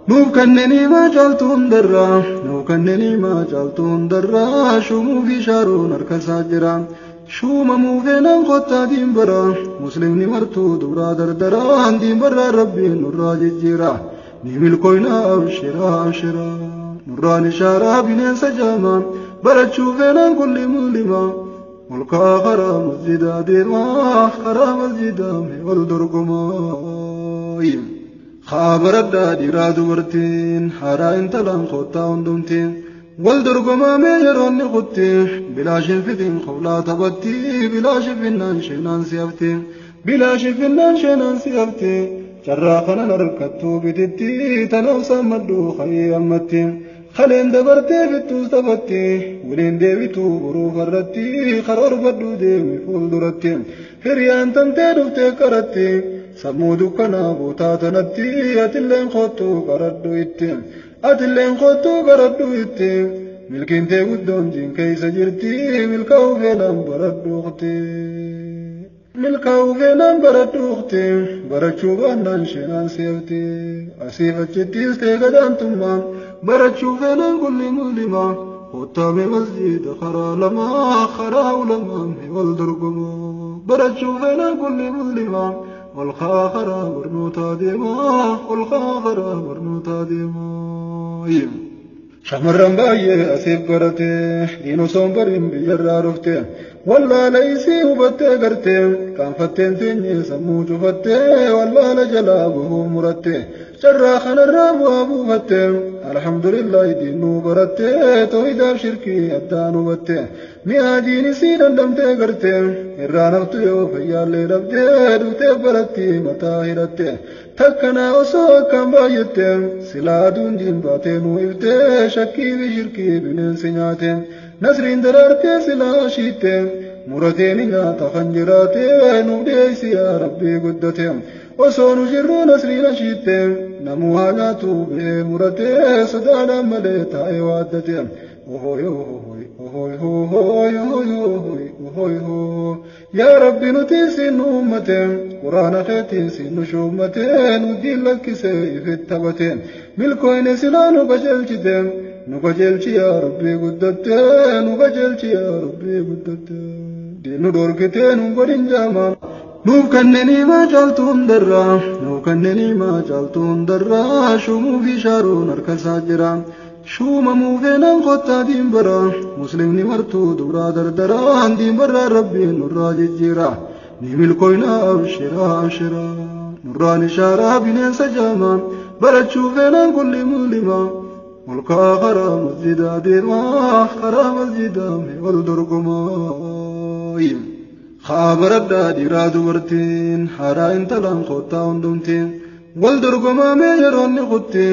Nuuf kanneenii maa caaltu hundarraa, nuuf kanneenii maa caaltu hundarraa, shuumuu fi shaaruun harka isaa jira. Shuumamuu feenaan kottaa diinbara, muslimni martuu dubraa dardaraa, diinbarraa rabbiin nurraa jijjiira. Ni milkooyna abshiraa abshiraa, nurraan ishaaraa bineensa jaamaa, barachuu feenaan kulli muslimaa. Olkaa karaa masjidaa deemaa, karaa masjidaa mee wal dorgomaa. Kaabaradhaa dhiiraa dubartiin, haaraa intalaan kottaa hundumtiin. Wal dorgomaa mee yeroonni kutti, bilaashin fitiin qawlaa taphatti, bilaashin finnaan sheenaan si hafti, bilaashin finnaan sheenaan si hafti. Carraa kanan harkattuu bititti, tanaaf saammadhu ka'ee ammatti. Kaleen dabartee fittuus taphatti, waliin deebituu boruu farratti, karoorfadhuu deemi fuulduratti. Hiriyaan tantee dhuftee qaratti, sammuu dukkanaa bootaa tanatti, atilleen kottuu qaradhu itti. Atilleen kottuu qaradhu itti. Milkiin tee guddoon diin keessa jirti, milkaa'uu feenaan baradhu uqti. Milkaa'uu feenaan baradhu uqti, barachuu baannaan sheenaan seefti. Asiif achittis ta'e gadaantummaa, barachuu feenaan kulli muslimaa. Kottaame masjiida karaa lamaa, karaa ulamaa mee wal dorgomaa. Barachuu feenaan kulli muslimaa, ol kaa karaa barnootaa deemaa, ol kaa karaa barnootaa deemaa. Shamarran baay'ee asiif baratee, diin osoo hin barin biyyarraa dhufte, wallaala isii hubattee gartee, qaanfatteen teenyee sammuu cufattee, wallaala jalaa bahuu muratte, carraa kanarraa bu'aa buufatte, alhamdulillahi diinuu barattee, tooyidaaf shirkii addaan hubatte, mi'aa diin isii dandamtee garte, irraa naftu yoo fayyaallee dhabdee, dhuftee baratti mataa hidhatte, takkanaa osoo akkaan baay'atte, silaa aduun diin baatee nuu iftee, shakkii fi shirkii bineensi nyaate, nasriin daraartee silaa shiitte, muratee ni nyaata kan jiraate, nuuf dhiyeessi yaa rabbii guddate, osoo nu jirruu nasriin ashiitte, namuu haa nyaatu bee muratee, sodaadhaan malee taa'ee waaddate. Ohoy ohoy ohoy ohoy ohoy ohoy ohoy hoo. Yaa Rabbi nuti siin nu uummate, quraana keetiin siin nu shuummate, nu diin lakkisee ifitti taphate, milkooyne silaa nu qajeelchite, nu qajeelchi yaa Rabbii guddatte, nu qajeelchi yaa Rabbii guddatte. Diin nu dhorkitee nu godhin jaamaa. Nuuf kanneenii maa caaltu hundarraa, nuuf kanneenii maa caaltu hundarraa, shuumuu fi shaaruun harka isaa jira. Shuumamuu feenaan kottaa diinbara, muslimni martuu dubraa dardaraa, diinbarraa rabbiin nurraa jijjiira. Ni milkooyna abshiraa abshiraa, nurraan ishaaraa bineensa jaamaa, barachuu feenaan kulli muslimaa. Ol kaa karaa masjidaa deemaa, karaa masjidaa mee wal dorgomaa. Kaabaradhaa dhiiraa dubartiin, haaraa intalaan kottaa hundumtiin, wal dorgomaa mee yeroonni kutti.